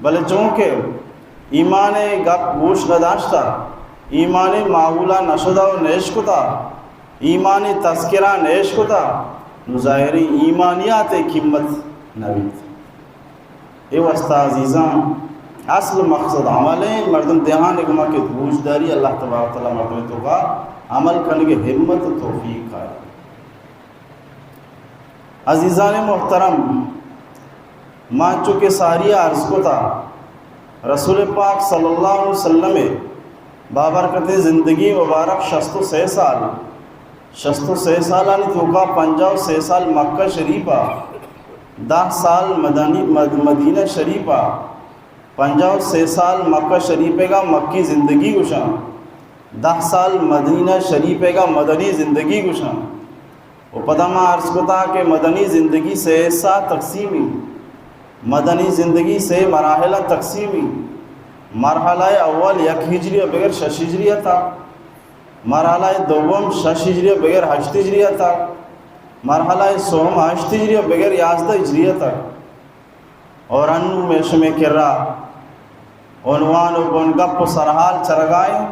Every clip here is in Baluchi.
بلے چونکہ ایمان ءِ گپ گوش نہ داشتہ، ایمان ءِ ماحول ءَ نہ شدہ و نہ اشکتہ، ایمان ءِ تذکرہ نہ اشکتہ، نو ظاہر ایں ایمانیات ءِ قیمت نہ بیت۔ اے واسطہ عزیزاں، اصل مقصد عمل ایں۔ مردم دھیان ءِ گما کہ گوش داری، اللہ تبارک و تعالی مردم ءِ توکا عمل کنگ ءِ ہمت و توفیق کائے۔ عزیزان محترم، ما چو کہ ساری عرض کتا، رسول پاک صلی اللہ علیہ وسلم ءِ بابرکتیں زندگی مبارک شست و سے سال، شست و سے سالانی توکا پنجاہ و سے سال مکہ شریف ءَ، دہ سال مدنی، مد-، مدینہ شریف ءَ، پنجاہ و سے سال مکہ شریف ءَ گا مکی زندگی گوشاں، دہ سال مدینہ شریف ءَ گا مدنی زندگی گوشاں۔ و پدا ما عرض کتا کہ مدنی زندگی سے حصہ تقسیمی، مدنی زندگی سے مراحل تقسیمی۔ مرحلہ اول یک ہجری بغیر شش ہجری تھا، مرحلہ دوم شش ہجری بغیر ہشت ہجری تھا، مرحلہ سوم ہشت ہجری بغیر یازدہ ہجری تھا۔ اور انو میں شمے کرا عنوان و بنگپ و سرحال چرگائیں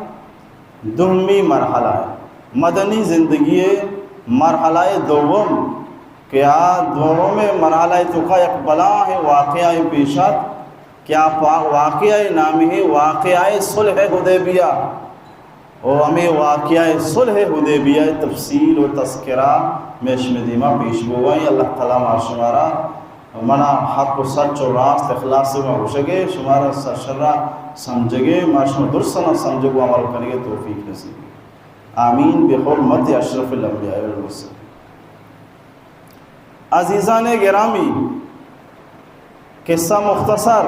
دومی مرحلہ ءِ، مدنی زندگی ءِ مرحلہ دوم، کہ آ دوم مرحلہ ءِ توکا یک بلاہیں واقعہ پیش آت کہ آ پا-، واقعہ نامی ہے واقعہ صلح حدیبیہ۔ و ہمے واقعہ صلح حدیبیہ ءِ تفصیل و تذکرہ میں شمے دیما پیش بوگا ایں۔ اللہ تعالی ما شمارا، منا حق و سچ و راست اخلاص ما گوشگے، شمارا سرشرا سمجھگے، ما شما درسنا سمجھگ و عمل کنگے توفیق نصیب۔ آمین بحرمت اشرف الانبیاء والمرسلین۔ عزیزان گرامی، قصہ مختصر،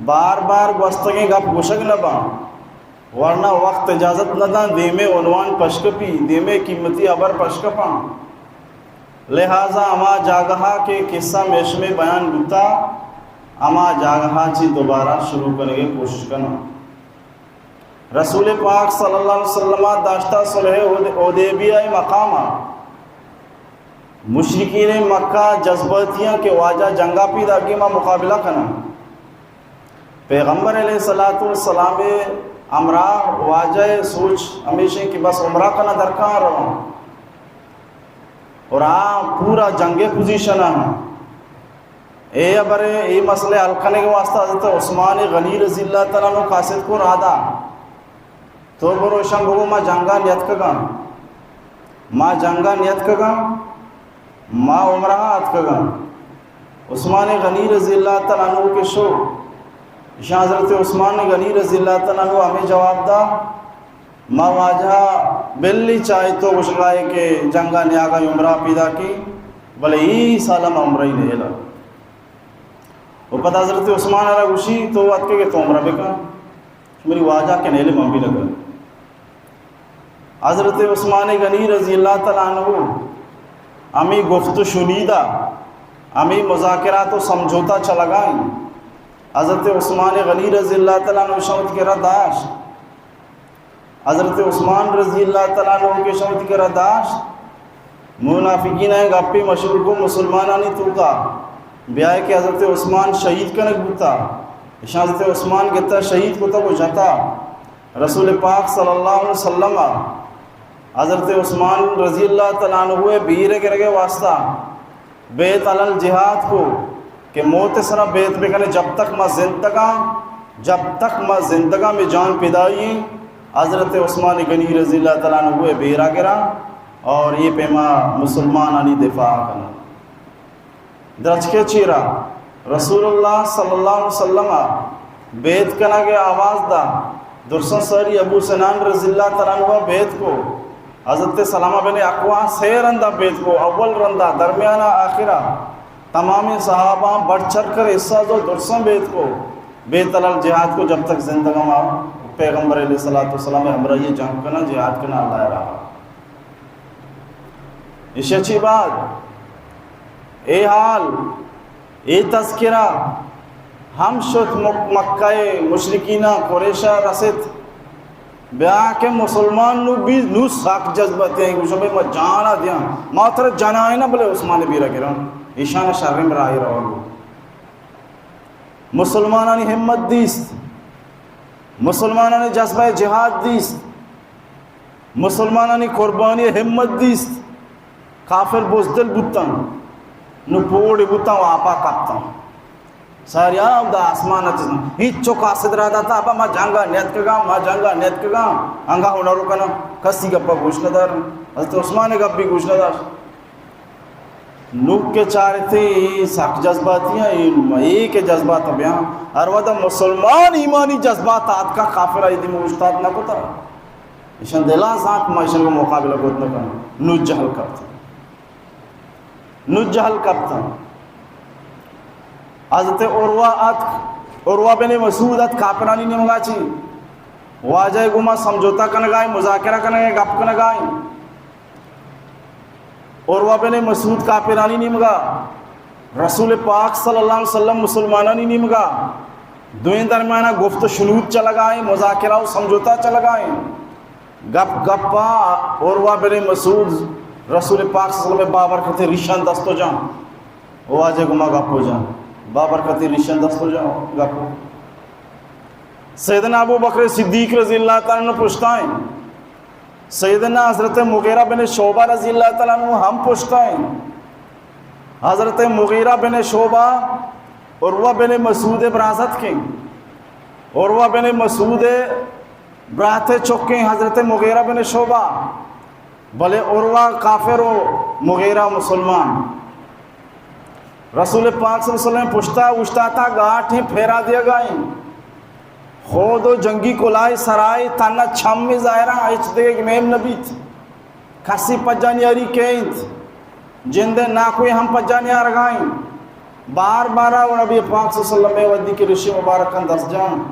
بار بار گوستگیں گپ گوشگ نہ باں، ورنہ وقت اجازت نہ داں دیمے عنوان پشکپی، دیمے قیمتی حبر پشکپاں۔ لہذا ہما جاگہا کہ قصہ میشمے بیان بوتا، ہما جاگہا چی دوبارہ شروع کنگے کوشش کناں۔ رسول پاک صلی اللہ علیہ وسلم داشتہ صلح حد-، حدیبیہ مقامہ۔ مشرکین مکہ جذباتیاں کہ واجہ جنگا پیداگی ما مقابلہ کناں۔ پیغمبر علیہ الصلوۃ والسلام ہمراہ واجہ سوچ ہمیشیں کہ بس عمرہ کناں درکاں رواں۔ اور آ پورا جنگ پوزیشن ہاں۔ اے ہبرے، اے مسئلے حل کنگ واسطہ حضرت عثمان غنی رضی اللہ تعالیٰ عنہ قاصد کو رادا۔ تو برو اشاں بگو ما جنگا نیتکگاں۔ ما جنگا نیتکگاں، ما عمرہ آتکگاں۔ عثمان غنی رضی اللہ تعالیٰ عنہ کے شو۔ اشاں حضرت عثمان غنی رضی اللہ تعالیٰ عنہ ہمیں جواب دا، ما واجہ بلی چاہی تو گوشگائے کہ جنگا نیاگا عمرہ پیدا کی، بلے ای سالا ما عمرہ ہی نیلا۔ و پدا حضرت عثمان را گوشی، تو اتکے کہ تو عمرہ بکن، منی واجہ کہ نیلے من بھی نہ کن۔ حضرت عثمان غنی رضی اللہ تعالیٰ عنہ ہمیں گفت و شنیدہ، ہمیں مذاکرات و سمجھوتا چلگائیں۔ حضرت عثمان غنی رضی اللہ تعالیٰ عنہ شوت کے رد داشت۔ حضرت عثمان رضی اللہ تعالیٰ عنہ کے شوت کے رد داشت۔ منافقین ء گپے مشہور کو مسلمانانی توکا، بیائے کہ حضرت عثمان شہید کنگ بوتا، اشاں حضرت عثمان گتا شہید کتا کو جتا۔ رسول پاک صلی اللہ علیہ وسلم حضرت عثمان رضی اللہ تعالیٰ عنہ ء بیر گرگ ء واسطہ بیعت علی الجہاد کو کہ موت سرا بیعت بکنے، جب تک ما زندگاں، جب تک ما زندگاں میں جان پدائی ہیں، حضرت عثمان غنی رضی اللہ تعالیٰ عنہ ء بیرا گرا اور یہ پیما مسلمانانی دفاع کنا۔ درچکے چیرا رسول اللہ صلی اللہ علیہ وسلم ء بیعت کنگ ء آواز دا، درساں ساری ابو سنان رضی اللہ تعالیٰ عنہ ء بیعت کو، حضرت سلمہ بن اکوع سے رندا بیعت کو، اول رندا، درمیانا، آخرا، تمامیں صحابہ بڑھ چڑھ کر حصہ زو، درساں بیعت کو، بیعت علی الجہاد کو، جب تک زندگاں ما پیغمبر علیہ الصلوۃ والسلام ہمراہی جنگ کنا، جہاد کنا اللہ راہ۔ ایشی چی بعد اے حال، اے تذکرہ ہم شت مک-، مکہ مشرکیناں، قریشا رست۔ بیا کہ مسلمان نو بھی نو سک جذبت ہیں، گوشو بھئی ما جانا دیاں، ما ترا جنائے نہ بلے عثمان بیرا گراں، ایشان شرم راہی روگو۔ مسلمانانی ہمت دیست، مسلمانانی جذبہ جہاد دیست، مسلمانانی قربانی ہمت دیست۔ کافر بزدل بوتن، نو پوڑ بوتن و آپا کپتن۔ ساریا دا آسمان ءَ چیزاں ہچ چو قاصد را داتا، ابا ما جنگا نیتکگاں، ما جنگا نیتکگاں، انگا ہنرو کناں، کسی گپا گوش ندارن۔ حضرت عثمان گپ بھی گوش نداشت۔ نوک کے چارتے سک جذباتی ہیں، اے، اے کہ جذبات بیاں، ہر ودا مسلمان ایمانی جذبات آتکا کافر آئی دیم اوشتات نہ کتا۔ ایشان دلا زانت ما ایشان کو مقابلہ کت نہ کناں۔ نو جہل کپتا۔ نو جہل کپتاں۔ حضرت عروہ اتک، عروہ بن مسعود اتک کافرانی نیمگا چی، واجہ گوما سمجھوتا کنگائیں، مذاکرہ کنگائیں، گپ کنگائیں۔ عروہ بن مسعود کافرانی نیمگا، رسول پاک صلی اللہ علیہ وسلم مسلمانانی نیمگا، دوئیں درمیانا گفت و شنود چلگائیں، مذاکرہ و سمجھوتا چلگائیں۔ گپ گپا عروہ بن مسعود رسول پاک صلی اللہ علیہ وسلم بابرکت ریشان دستو جان۔ او واجہ گما گپو جان۔ بابرکت ریشان دستو جان گپو۔ سیدنا ابو بکر صدیق رضی اللہ تعالی عنہ پشتائیں۔ سیدنا حضرت مغیرہ بن شعبہ رضی اللہ تعالی عنہ ہم پشتائیں۔ حضرت مغیرہ بن شعبہ عروہ بن مسعود برازت کیں۔ عروہ بن مسعود برات چکیں حضرت مغیرہ بن شعبہ، بلے عروہ کافر و مغیرہ مسلمان۔ رسول پاک صلی اللہ علیہ وسلم پشتا اوشتاتا گاٹیں پھیرا دیگائیں۔ خود و جنگی کلاہ سرائے تنا چم ظاہرا ہچ دیگ میم نبیت۔ کسی پجانی آری کینت۔ جندے ناکوی ہم پجانی آرگائیں۔ بار بارا و نبی پاک صلی اللہ علیہ وسلم ودی کے رشی مبارکان دست جان۔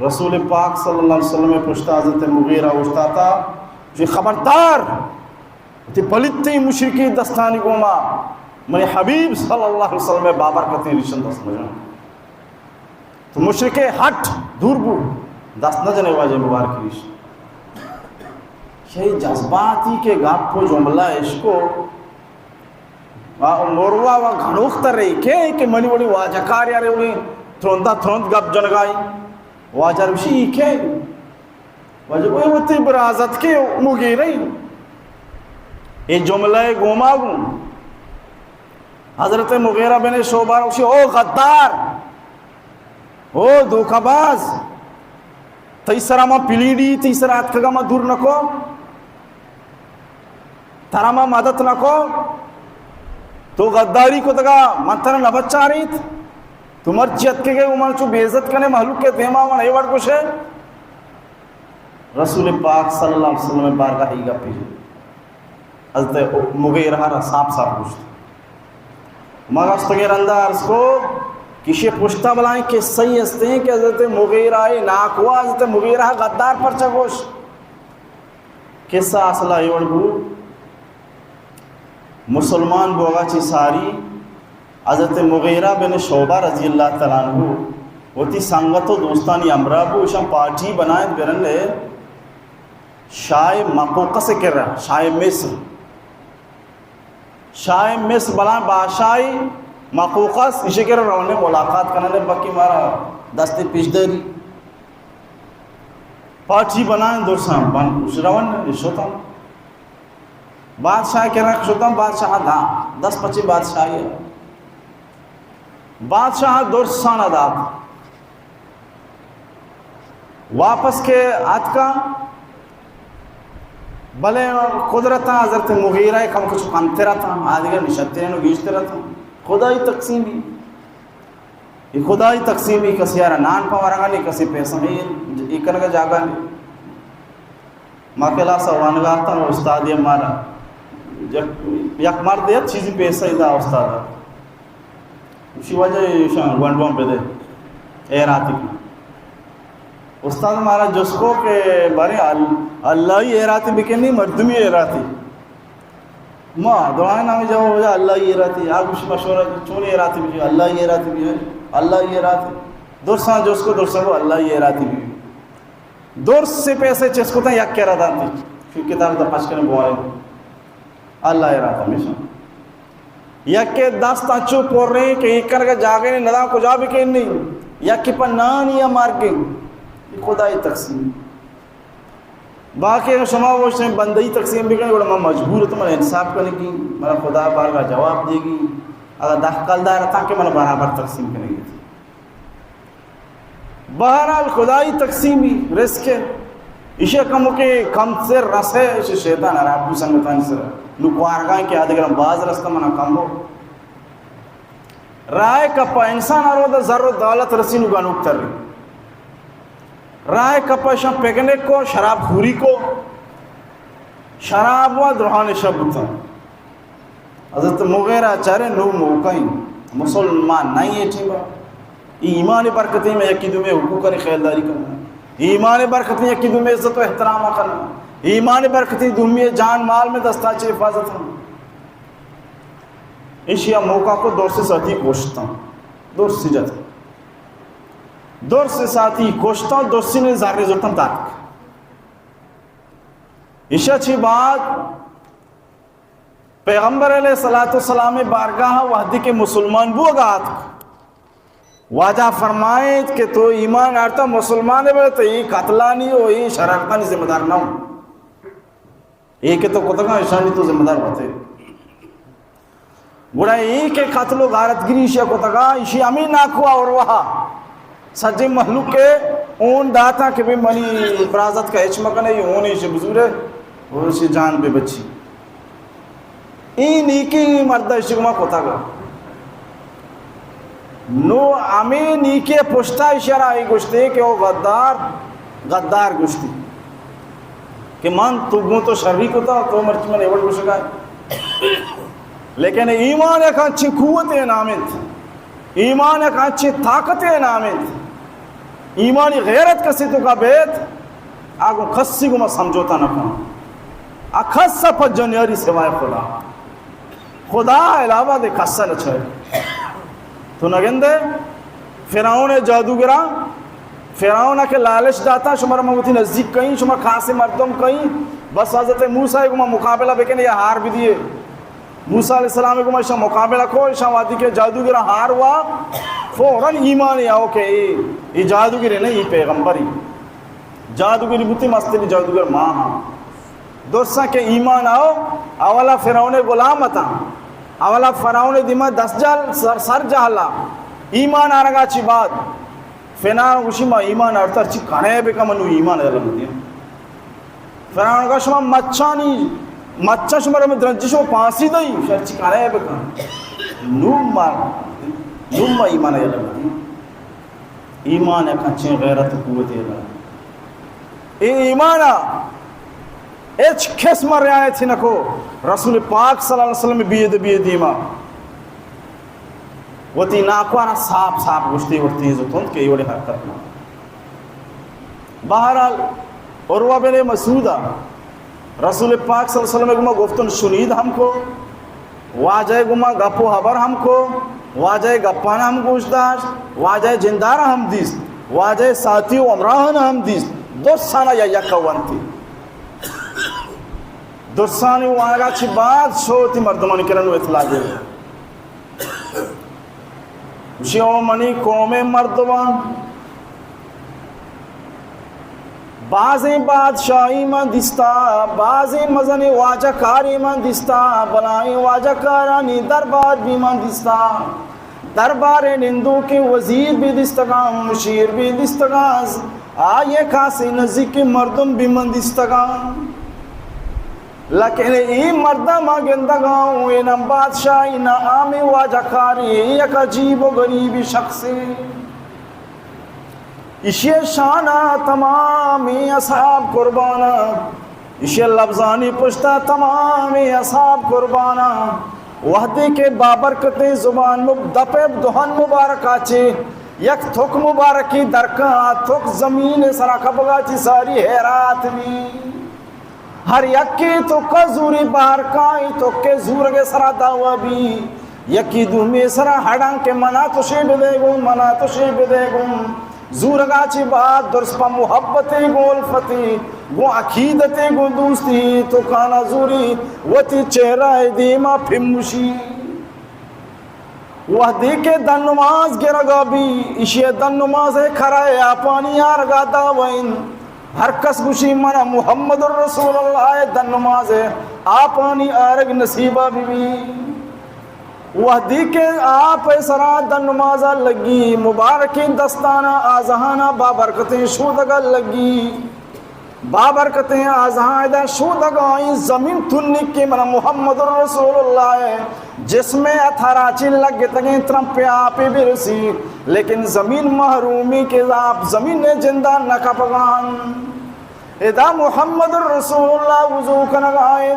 رسول پاک صلی اللہ علیہ وسلم پشتا حضرت مغیرہ اوشتاتا، جو خبردار، تی پلیتیں مشرکی دستانی گوما منی حبیب صلی اللہ علیہ وسلم بابرکتیں ریشن دست مجان۔ تو مشرک ہٹ دور بو، دست نہ جنے واجہ مبارک ریش۔ شہی جذباتی کے گپ و جملہ اشکو، آ، موروا و گھنوخ تر رہی کہ، کہ منی وڑی واجہ کار یارے وڑی ترندا ترند گپ جنگائی۔ واجہ روشی ای کہ، واجہ کوئی وتی برازت کے مغیرہ ای۔ اے جملہ گوما گوں۔ حضرت مغیرہ بن شعبہ روشی، او غدار! او دھوکہ باز، تئی سرا ما پلیڈی، تئی سرا اتکگا ما دور نکو، ترا ما مدد نکو، تو غداری کتگا، من ترا نہ بچاریت، تو مرچی اتکگے و من چو بے عزت کنے مہلوک کے دیما من اے وڑ گوشے۔ رسول پاک صلی اللہ علیہ وسلم بارگاہ ای گپی حضرت مغیرہ را صاف صاف گوشت۔ ما گوشتگیں رندا عرض کو کہ شی پشتا بلائیں قصہ ہی ہستیں کہ حضرت مغیرہ ناکوا حضرت مغیرہ غدار پرچہ گوش۔ قصہ اصلا ایوڑ بو، مسلمان بوگا چی ساری حضرت مغیرہ بن شعبہ رضی اللہ تعالی عنہ وتی سنگت و دوستانی ہمراہ بو، اشان پارٹی بنائیں برن شاہ مقوقس کرا، شاہ مصر۔ شاہ مصر بلائیں بادشاہی مقوقس، اشی کرا رونے ملاقات کننے، بکی مارا دست پیش داری۔ پارٹی بنائیں درسان بن، اش رونے شتن۔ بادشاہ کرا شتن، بادشاہ دا، دست پچی بادشاہی۔ بادشاہ درسان دات۔ واپس کہ آتکاں، بلے قدرتاں حضرت مغیرہ کم کچھ کمتر اتاں، آدگہ نشترین و گیشتر اتاں۔ خدائی تقسیمی۔ اے خدائی تقسیمی، کسی آرا نان پہ ورگا نہیں، کسی پیسہ نہیں، اے کنگا جاگا نہیں۔ ما کلاس ء وانگا اتاں، استاد ء مارا یک، یک مرد ء چیزی پیسہ ادا استاد ء۔ اسی وجہ ایشاں گونڈواں بدے، ایراتی کی۔ استاد مارا جس کو کہ بارے ال-، اللہ ہی ایراتی بکنی، مردمی ایراتی۔ ما دعائیں نام جواب وجہ اللہ ہی ایراتی۔ آ گوش مشورہ چون ایراتی بکنی، اللہ ہی ایراتی بکنی، اللہ ہی ایراتی۔ درساں جس کو درساں کو اللہ ہی ایراتی بکنی۔ درس سے پیسے چست کتاں یک کرا دانتی۔ چون کتاب دا پچ کنے بوارے۔ اللہ ء را ہمیشہ۔ یکے دست انچو پریں کہ ایک کنگ جاگہ نے نداں کجا بکنی، یکے پہ نانی ءَ مرگیں۔ خدائی تقسیم۔ باقی اگر شما گوشتیں بندہی تقسیم بکنیں، گڑا من مجبور اتوں، من انصاف کنگی، من خدا بارگاہ جواب دیگی۔ اگر دہ کلدار اتاں کہ من برابر تقسیم کنگی۔ بہرحال خدائی تقسیمی رزق ہے۔ ایشی کمو کہ کم سر رسے، ایشی شیطان ہراب بو سنگتانی سر۔ نو کوارگاں کہ آدگرم باز رستہ منا کم ہو۔ راہ کپا انسان ہر ودا زر و دولت رسی نو گنوک تر۔ راہ کپا شاں پکنک کو، شراب خوری کو، شراب و درہان شب بوتاں۔ حضرت مغیرہ چارے نو موقع ایں، مسلمان نہیں ہے ٹیما۔ ایمان برکتیں میں یکی دومی حقوق نے خیالداری کرنا۔ ایمان برکتیں یکی دومی عزت و احترام کرنا۔ ایمان برکتیں دومی جان مال میں دستا چے حفاظت ہم۔ ایشی موقع کو درس ساتھی کوشتاں۔ درس جت۔ درس ساتھی کوشتاں، درسی نے زر زرتاں تاک۔ ایشا چی بعد پیغمبر علیہ الصلوۃ والسلام بارگاہ وحدی کے مسلمان بوگا آتک۔ واجہ فرمائیت کہ تو ایمان آرتا مسلمان بے تو ای قتلانی و ای شرارتانی ذمہ دار نہ ہوں۔ اے کہ تو کتگاں اشانی تو ذمہ دار ہوتے۔ گڑا اے کہ قتل و غارت گری ایشی کتگا، ایشی ہمیں ناکو اور وہا سجے مخلوق کے اون داتا کہ بھی منی برازت کا ہچ مکنے، یہ اون ایشی بزورے اور ایشی جان بے بچی۔ اے نیکی اے مرد ایشی گما کتگا۔ نو ہمیں نیکی پشتا ایشی را اے گشتے کہ او غدار، غدار گشتی کہ من تو گوں تو شری کتا، تو مرچی من ایوڑ گشگا۔ لیکن ایمان یک انچیں قوت نام انت، ایمان یک انچیں طاقت نام انت، ایمانی غیرت کسی تو کا بیت، آگو کسی گما سمجھوتا نہ کنا۔ آ کس پجن یاری سوائے خدا۔ خدا علاوہ دے کس نہ چاہے۔ تو نگندے فرعون جادوگراں، فرعون کے لالچ داتا، شما را من وتی نزدیک کئیں، شما خاص مردم کئیں، بس حضرت موسی گما مقابلہ بکنے یا ہار بدیے۔ موسی علیہ السلام گما ایشاں مقابلہ کو، ایشاں وادی کے جادوگراں ہار وا، فوراً ایمان آؤ کہ اے، اے جادوگر نہیں، اے پیغمبری۔ جادوگری بوتی مستری جادوگر ماں ہاں۔ درساں کہ ایمان آؤ، اولا فرعون غلام اتاں، اولا فرعون دیما دست جہل، سر، سر جہلا۔ ایمان آرگا چی بعد فنا گوشی ما ایمان آرتا چی کنے بکم نو ایمان علم دیم۔ فرعون گوشت شما مچانی، مچا شما را من درنجش و پھانسی دئی، شر چی کنے بکن۔ نو ما، نو ما ایمان علم دیم۔ ایمان یک انچیں غیرت و قوتے دا۔ اے ایمان ء ہچ کس ما رعایت ہی نکو۔ رسول پاک صلی اللہ علیہ وسلم بید بید دیما وتی ناکوانا صاف صاف گوشتی اور تیز و تند کہ اے وڑی حرکت نہ۔ بہرحال، عروہ بن مسعود ء رسول پاک صلی اللہ علیہ وسلم گما گفتن شنید ہم کو، واجہ گما گپ و حبر ہم کو، واجہ گپان ہم گوش داشت، واجہ جندار ہم دیست، واجہ ساتھی و ہمراہان ہم دیست، درسانا یا یک ونتی۔ درسانی وانگا چی بعد شوتی مردمانی کرن و اطلاع دے۔ گوشی، او منی قوم مردمان، بازیں بادشاہی من دیستا، بازیں مزنیں واجہ کاری من دیستا، بلائیں واجہ کارانی دربار بھی من دیستا، دربار نندوکیں وزیر بھی دیستگاں، مشیر بھی دیستگاں، آئیے خاصیں نزیکیں مردم بھی من دیستگاں۔ لیکن اے مردم ما گندگاں، اے نہ بادشاہی نہ عامی واجہ کاری، یک عجیب و غریبی شخصے۔ ایشی شانا تمامیں اصحاب قربانا، ایشی لبزانی پشتا تمامیں اصحاب قربانا۔ وہدے کہ بابرکتیں زبان مب-، دپ دہن مبارکا چے یک تھک مبارکی درکا، آ تھک زمین سرا کپگا چی ساری حیرات بھی۔ ہر یکے توکا زوری بہر کائی، توکے زورگے سرا دعوا بی۔ یکی دومی سرا ہڑاں کہ منا تو شے بدے گوں، منا تو شے بدے گوں۔ زورگا چی بعد درس پہ محبتے گوں الفتے، گوں عقیدتے گوں دوستی، توکانا زوری وتی چہرہ دیما پھمشی۔ وہدے کہ دن نماز گرگا بی، ایشی دن نماز کرا آپانی آرگا دعوین۔ ہر کس گوشی من محمد الرسول اللہ دن نماز آپانی آرگ نصیبہ بی بی۔ وہدے کہ آپ سرا دن نمازا لگی، مبارکیں دستانا آزہانا بابرکتیں شودگا لگی۔ بابرکتیں آزہاں ادا شودگائیں زمین تنک کہ من محمد الرسول اللہ جسم اتھرا چی لگتگیں ترمپ آپی برسی، لیکن زمین محرومی کہ آپ زمین جندا نہ کپگان۔ ادا محمد الرسول اللہ وضو کنگائیں،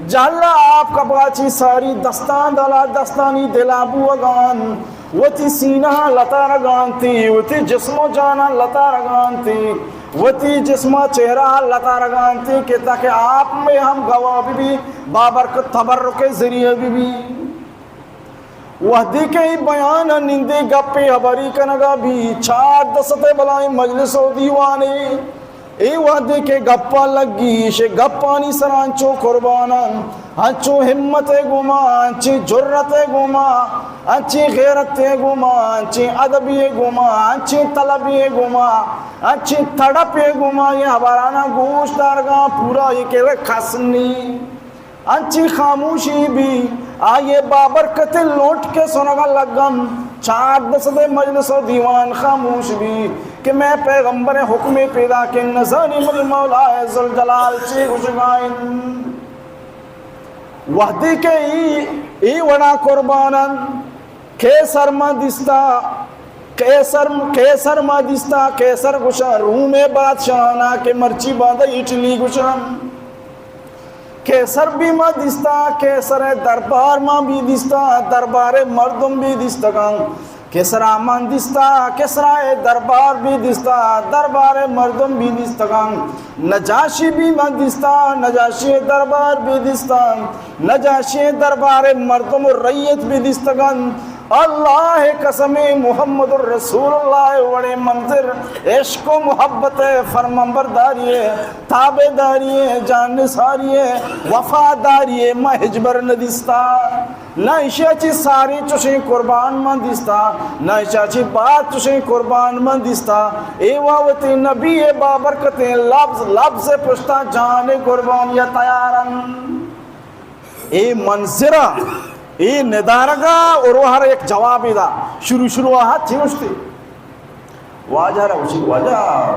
جہلا آپ کپگا چی ساری دستان دلا دستانی دلا بوگان۔ وتی سینہ لتارگانتی، وتی جسم و جانا لتارگانتی، وتی جسم و چہرہ لتارگانتی کہ تاکہ آپ میں ہم گواہ بی بی، بابرکت تبرک ذریعہ بی بی۔ وہدے کہ ای بیان نندے گپے حبری کنگا بی، چار دستے بلائیں مجلس و دیوانے۔ اے وہدے کہ گپا لگی، ایشی گپانی سرا انچو قرباناں، انچو ہمت گوما، انچیں جرت گوما، انچیں غیرت گوما، انچیں ادبی گوما، انچیں طلبی گوما، انچیں تڑپ گوما، یہ حبرانا گوش دارگا پورا یہ کہ کس نی۔ انچیں خاموشی بی، آئیے بابرکت لوٹ کے سنگا لگم۔ چار دستے مجلس و دیوان خاموش بی کہ میں پیغمبر حکم پیدا کہ نزانی من مولا ذوالجلال چی گشگائن۔ وہدے کہ ای، ای وڑا قربانن، قیصر ما دیستا، قیصر، قیصر ما دیستا، قیصر گشا روم بادشاہانا کہ مرچی باندا اٹلی گشن۔ قیصر بی ما دیستا، قیصر دربار ما بی دیستا، دربار مردم بی دیستگان۔ کسرا من دیستا، کسرا دربار بی دیستا، دربار مردم بی دیستگان۔ نجاشی بی من دیستا، نجاشی دربار بی دیستا، نجاشی دربار مردم و رعیت بی دیستگان۔ اللہ قسم، محمد الرسول اللہ وڑے منظر، عشق و محبت، فرمانبرداری، تابعداری، جان نثاری، وفاداری، ما ہچبر ندیستا۔ نہ ایشی ءَ چہ ساری چشیں قربان من دیستا، نہ ایشی ءَ چہ بعد چشیں قربان من دیستا۔ اے وا وتی نبی ءِ بابرکتیں لبز، لبز ءِ پشتا جان ءِ قربانی ءَ تیار انت۔ اے منظر ءَ، اے ندارگ ءَ عروہ ءَ را یک جوابے دا۔ شروع شروع ءَ چی گوشتی؟ واجہ را گوشی، واجہ،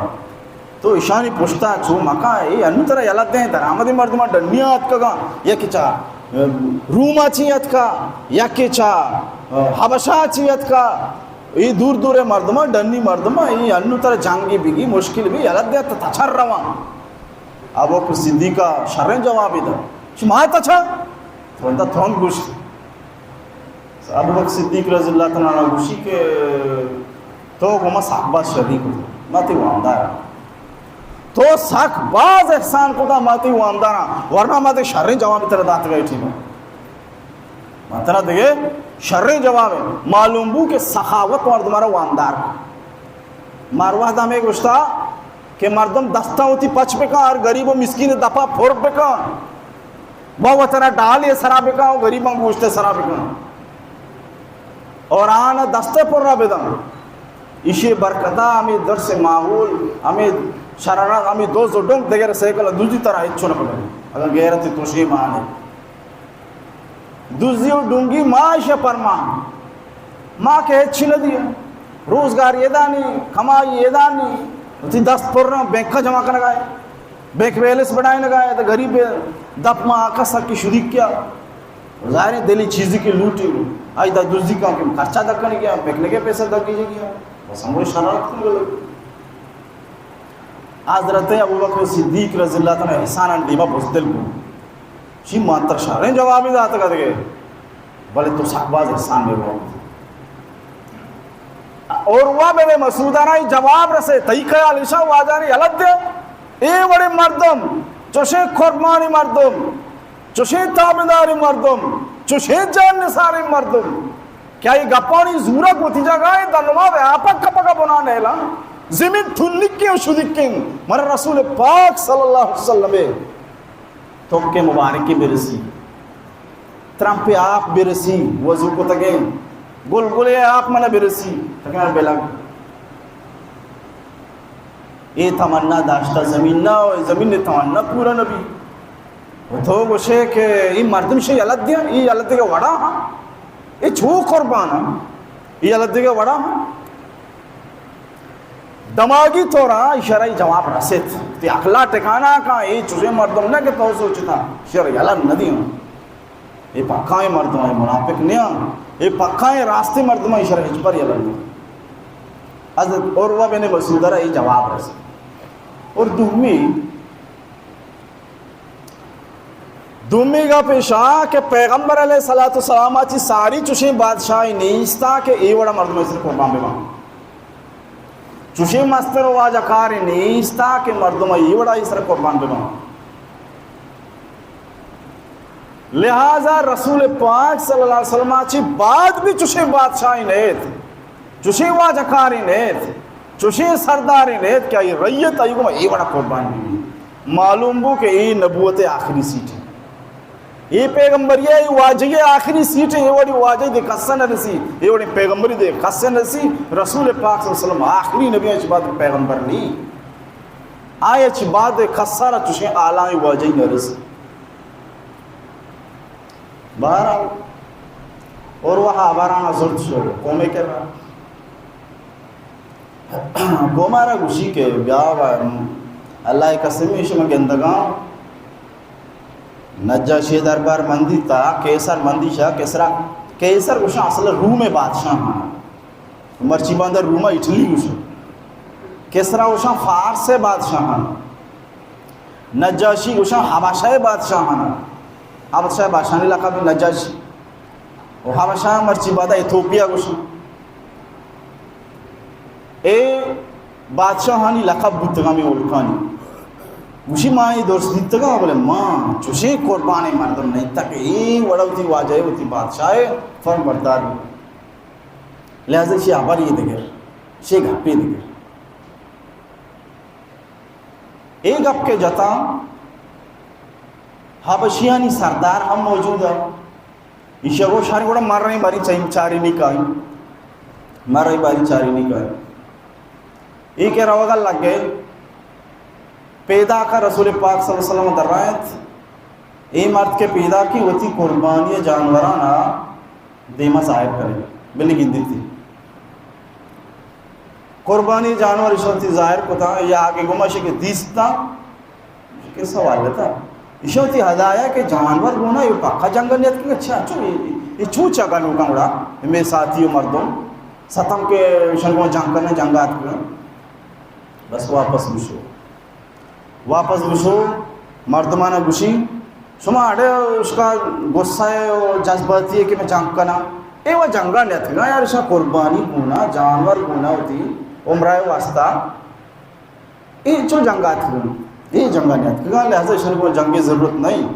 تو ایشانی پشتا چو مکن، اے انو ترا یلہ دیں، درآمدیں مردماں ڈنی اتکگاں، یکے چہ روما چی اتکا، یکے چہ حبشہ چی اتکا، اے دور دور مردماں، ڈنی مردماں، اے انو ترا جنگی بگی مشکل بی، یلہ دیں، تو تچر رواں۔ ابوبکر صدیق ءَ شریں جوابے دا۔ شما تچا؟ ترندا ترند گوشت۔ ابوبکر صدیق رضی اللہ تعالی عنہ گوشی کہ تو گو ما سک باز شری کت، ما تئی وامدار آں۔ تو سک باز احسان کتا، ما تئی وامدار آں، ورنہ ما تئی شریں جواب ترا داتگ اے ٹیم۔ ما ترا دگہ شریں جواب اے۔ معلوم بو کہ سخاوت مردم را وامدار کت۔ مار وہدا ہمے گوشتا کہ مردم دستاں وتی پچ بکن، ہر غریب و مسکین دپا پر بکن۔ با وترا ڈالے سرا بکن و غریباں گوشت سرا بکن۔ اور آن دست پر را بدن۔ ایشی برکتا ہمیں درس ماحول، ہمیں شرارت، ہمیں دوز و ڈنگ دگر سیکل دوزی طرح ہچ نہ بکن۔ اگر غیرت تو شی مانے۔ دزی و ڈنگی ما ایشا پرمان۔ ما کہ ہچی نہ دیا۔ روزگاری ادا نی، کمائی ادا نی۔ وتی دست پر نہ، بینک جمع کنگا اے۔ بینک بیلنس بڑھائینگا اے، تو غریب دپ ما آکا سکی شدی کیا۔ ظاہر ہے دلی چیزی کی لوٹی۔ آئی دا دزی کام کہ خرچہ دکنی گیا، پکنک پیسہ دکی گیا۔ بس ہم وہ شرارت کن گلے۔ حضرت ابوبکر صدیق رضی اللہ تعالی عنہ احسان دیما بزدل بو۔ شی ما تر شریں جوابی داتگ دگہ، بلے تو سک باز احسان بے بو۔ اور وا بے مسعودانا ای جواب رسے، تئی خیال ایشا واجانی غلط دے۔ اے وڑے مردم، چوشے قربانی مردم، چوشے تابعداری مردم، چوشے جان نثاری مردم۔ کیا اے گپانی زورگ وتی جاگہ اے؟ دنما وے آپک کپگا بنا نیلا۔ زمین تنکیں و شدکیں۔ مر رسول پاک صلی اللہ علیہ وسلم اے۔ تک مبارکی برسی، ترمپ آپ برسی، وضو کتگیں، گل گلے آپ منا برسی، تکان بلگ۔ اے تمنا داشتہ زمین نا، و زمین نے تمنا پورا نبی۔ و تو گوشے کہ اے مردم شے یلہ دیا، اے یلہ دیگا وڑا ہاں، اے چو قربان ہاں، اے یلہ دیگا وڑا ہاں۔ دماغی طورا اشارہ جواب رسیت، تے عقلا ٹکانا کا، اے چوزے مردم نہ کہ تو سوچتا، شر یلہ نہ دیاں۔ اے پکائیں مردم، اے منافق نیاں، اے پکائیں راستے مردم، اشارہ ہچ پر یلہ نہ۔ حضرت عروہ بن مسعود را اے جواب رسیت۔ اور دومی، دومی گپ ایشا کہ پیغمبر علیہ الصلوۃ والسلام چی ساری چوشیں بادشاہی نیستا کہ اے وڑا مردم ایسر قربان بباں۔ چوشیں مستر و واجہ کارے نیستا کہ مردم اے وڑا ایسر قربان بباں۔ لہذا رسول پاک صلی اللہ علیہ وسلم چی بعد بھی چوشیں بادشاہی نیت۔ چوشیں واجہ کارے نیت، چوشیں سردارے نیت کہ آئی ریت آئی گوما اے وڑا قربان بی۔ معلوم بو کہ اے نبوت آخری سیٹ ہے۔ اے پیغمبری، اے واجہی آخری سیٹ ہے۔ اے وڑی واجہ دے کسا نہ رسی، اے وڑی پیغمبری دے کسا نہ رسی۔ رسول پاک صلی اللہ علیہ وسلم آخری نبی، اچ بعد پیغمبر نہیں۔ آئے اچ بعد کسا را چوشیں آلائیں واجہی نہ رسی۔ بہرحال، اور وہ ہبرانا زرت شو، قومے کرا۔ گومارا گوشی کہ بیا و اللہ قسم، شما گندگاں، نجاشی دربار مندی تا، قیصر مندی شا، قیصرا، قیصر گوشاں اصل روم بادشاہ ہاں۔ مرچی باندا روما اٹلی گوشاں۔ قیصرا گوشاں فارس بادشاہ ہاں۔ نجاشی گوشاں حبشہ بادشاہ ہاں۔ حبشہ بادشاہانی لقب نجاشی۔ و حبشہ مرچی باندا ایتھوپیا گوشاں۔ اے بادشاہانی لقب بوتگاں ہمے ملکانی۔ گوشی ما اے درست دیتگاں، بلے ما چوشیں قربانیں مردم نہیں تک اے وڑا وتی واجہ وتی بادشاہ فرمبردار بی۔ لہذا شی ہبر یہ دگر، شی گپے دگر۔ اے گپ کہ جتاں، حبشیانی سردار ہم موجود ہے۔ ایشی گوش ہر گڑا مریں باری چائی-، چاری نی کائی۔ مریں باری چاری نی کائی۔ اے کہ روگا لگ گئے، پیدا کا رسول پاک صلی اللہ علیہ وسلم درائت۔ اے مرد کہ پیدا کی وتی قربانی جانورانا دیما ظاہر کرے، بلے گندیتی۔ قربانی جانور ایشاں وتی ظاہر کتا، یا آگے گما شے کہ دیستا، کہ سوال لتا۔ ایشاں وتی ہدایا کہ جانور گونا، یہ پکا جنگل نیت کہ اچھا، اچھا، یہ، یہ چو چا گنوکاں گڑا، میں ساتھی و مردم، ستم کہ ایشاں گونا جنگ کرنا، جنگات کرنا۔ بس واپس بشو۔ واپس گوشو، مردمانا گوشی، شما اڑے اشکا غصہ ہے و جذباتی ہے کہ میں جنگ کنا۔ اے و جنگا نیتکگا یار، اشا قربانی گونا، جانور گونا ہوتی عمرہ واسطہ۔ اے چو جنگا تکگا؟ اے جنگا نیتکگا، لہذا اشان کو جنگی ضرورت نہیں۔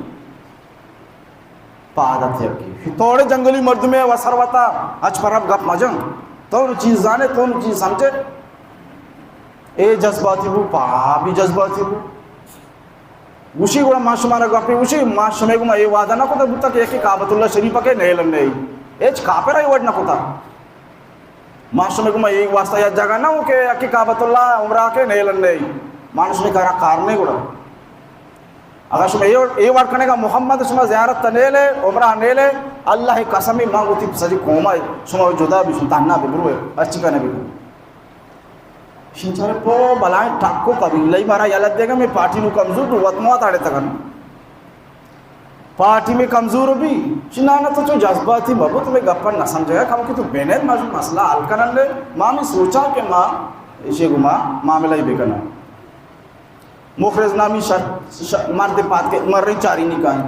پاد ات یکی۔ توڑے جنگلی مردمے و ثروتا اچ پر اب گپ مجن۔ تو نو چیز زانے، تو نو چیز سمجھے۔ اے جذباتی بو، پا بھی جذباتی بو۔ گوشی گڑا ما شما را گپے گوشی، ما شمے گما اے وعدہ نہ کتا بوتا کہ یکی کعبۃ اللہ شریف کے نیلن نہیں۔ اچ کافر اے وڈ نہ کتا۔ ما شمے گما اے واسطہ یا جگہ نہ ہو کہ یکی کعبۃ اللہ عمرہ کے نیلن نہیں۔ ما شمے کارا کار نہیں گڑا۔ اگر شما اے، اے وڑ کنے گا محمد شما زیارت تا نیلے، عمرہ نیلے، اللہ قسم ما وتی سجی قوم ہے، شما جدا بھی شما تنہا بھی برو ہے، اچھی کنے بھی۔ شنچارے پو بلائیں ٹکو قبیلہ ہی مارا یلت دے گا، میں پارٹی نو کمزور تو وت موت آڑے تکن۔ پارٹی میں کمزور بھی، شنانا تو چو جذباتی مبو، تمہیں گپن نہ سمجھے گا، کم کہ تو بینید ما جو مسئلہ حل کرن لے، ما میں سوچا کہ ما، ایشے گما معاملہ ہی بکنا۔ مخرز نامی شر، شر، مرد پاد کے مرے چاری نکائیں۔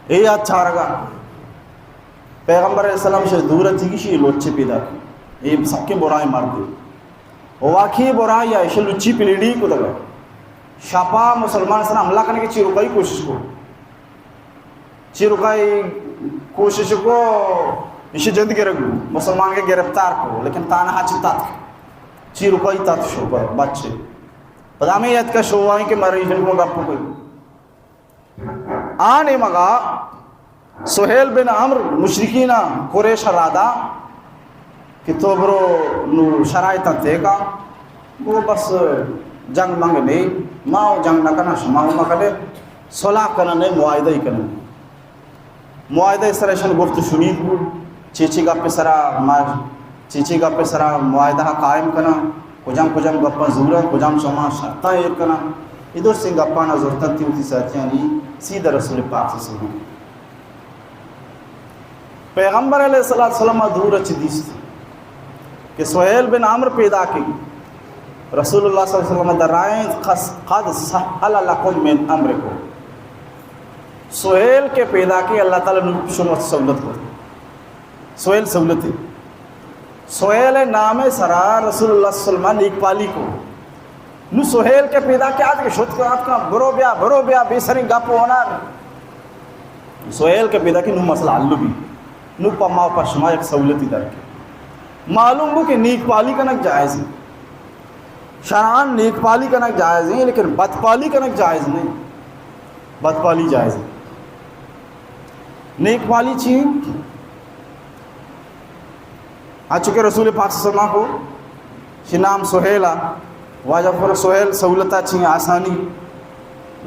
اے یاد چارگا۔ پیغمبر علیہ السلام شے دور تھی شی لوچے پیدا کی۔ اے سکے برائے مرد۔ واقعی برائے یا ایشے لچی پلیڑی کو دگا۔ شپا مسلمان سنا حملہ کرنے کے چیروکائی کوشش کو۔ چیروکائی کوشش کو، ایشی جند گرگ بو، مسلمان کے گرفتار کو، لیکن تانا ہچ تات۔ چیروکائی تات شو پر بچے۔ پدا میں یاد کا شو آئیں کہ مری جن کو گپ کو۔ آنے مگا سہیل بن عمرو مشرکین ءَ قریش ءَ را دا کہ تو برو نو شرائطاں تیکا، گو بس جنگ منگ نے، ما و جنگ نہ کناں، شما و مکنے، صلح کناں نے، معاہدہ ہی کناں۔ معاہدہ سر اشن گفت و شنید بو، چی چی گپ سرا ما، چی چی گپ سرا معاہدہ قائم کناں، کجام کجام گپاں زوراں، کجام شما شرطاں ایر کناں۔ اے درستیں گپانا زرتنتی وتی ساتھیانی سیدھا رسول پاک صلی اللہ علیہ وسلم۔ پیغمبر علیہ الصلوۃ والسلام دور چ دیست کہ سہیل بن عمرو پیدا کی۔ رسول اللہ صلی اللہ علیہ وسلم درائیں، قد سہل لکم من امرکم۔ سہیل کے پیدا کی، اللہ تعالی نو شما سہولت کو۔ سہیل سہولتی۔ سہیل نام سرا رسول اللہ صلی اللہ علیہ وسلم نیک پالی کو۔ نو سہیل کے پیدا کے آت کے شت کو آت کا، برو بیا، برو بیا، بے سریں گپ و ہنر۔ سہیل کے پیدا کے نو مسئلہ حل بھی۔ نو پا ما پا شما یک سہولتی در کے۔ معلوم بو کہ نیک پالی کنک جائز ہے۔ شرعاً نیک پالی کنک جائز ہے، لیکن بد پالی کنک جائز نہیں۔ بد پالی جائز ہے۔ نیک پالی چی؟ ہاں، چونکہ رسول پاک صلی اللہ علیہ وسلم کو شی نام سہیل آ، واجہ پر سہیل سہولتا چی آسانی۔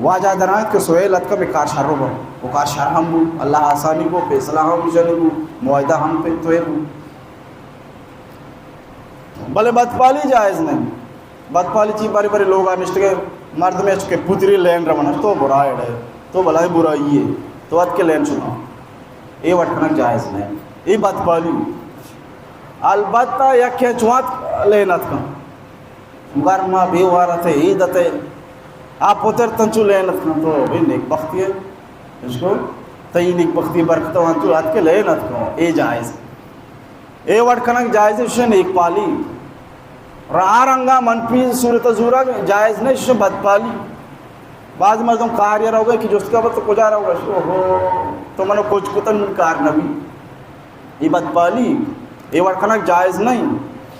واجہ درائیں کہ سہیل اتکا بے کار شر رو با، وہ کار شر ہم بو، اللہ آسانی کو، فیصلہ ہم مشانی بو، معاہدہ ہم پہ توے بو۔ بلے بدپالی جائز نہیں۔ بدپالی چی؟ بری بری لوگ آ نشتگے، مردم اچ کہ پتری لین رونا، تو برا ہے، تو بلائیں برائی ہے، تو ات کے لین شما۔ اے وٹ کنک جائز نہیں۔ اے بدپالی۔ البتہ یک چوات لین ات کن۔ گرما بے وارت ہے، عید ات ہے۔ آپ پتر تنچو لین ات کن تو بے نیک بختی ہے۔ اس کو تئی نیک بختی برکت وان تو ات کے لین ات کن۔ اے جائز۔ اے وڑ کنگ جائز اش نیک پالی۔ را رنگا منفی صورت زورگ جائز نہ، اش بدپالی۔ بعض مردم کار یا روگا کہ جست کا بت کجا روگا؟ اوہو، تو منو کچ کتن من کار نبی۔ اے بدپالی، اے وڑ کنگ جائز نہیں۔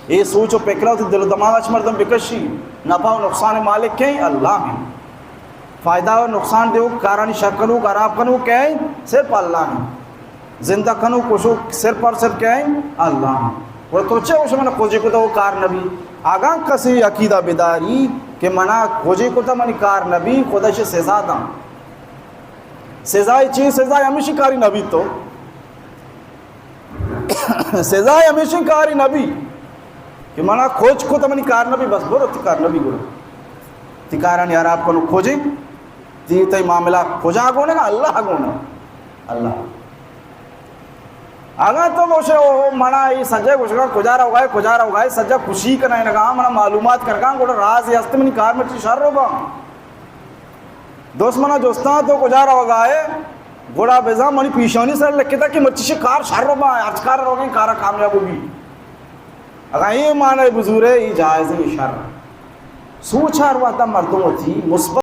اے سوچ و فکر و دل و دماغ اچ مردم بکشی، نفع و نقصان مالک کہیں؟ اللہ ہیں۔ فائدہ و نقصان دیوک، کارانی شر کنوک، خراب کنوک کہیں؟ صرف اللہ ہیں۔ زندہ کنوک کشوک صرف اور صرف کہیں؟ اللہ ہیں۔ اور تو چے گوش من کجے کتا وہ کار نبی؟ اگاں کسی عقیدہ بداری کہ منا کجے کتا منی کار نبی، خدا شے سزا داں۔ سزا چی؟ سزا ہمیشی کاری نبی تو۔ سزا ہمیشی کاری نبی کہ منا کچ کتا منی کار نبی، بس برو تی کار نبی گڑا۔ تی کارانی خراب کنو کجے؟ تی، تئی معاملہ کجا گونا؟ اللہ گونا۔ اللہ۔ اگاں تو گوشے، او منا ای سجے گوشگا کجا روگائے، کجا روگائے، سجا کشی کنائے نگا، منا معلومات کرگا، گڑا راز ہست منی کار مرچی شر رو با۔ دوست منا جستاں تو کجا روگائے، گڑا بزاں منی پیشانی سر لکھتا کہ مرچی شے کار شر رو با، ہرچ کار روگیں کارا کامیاب ہوگی۔ اگاں اے معنی بزورے، ای جائز ہے، ای شر۔ سوچ ہر وقت مردم ہوتی مثبت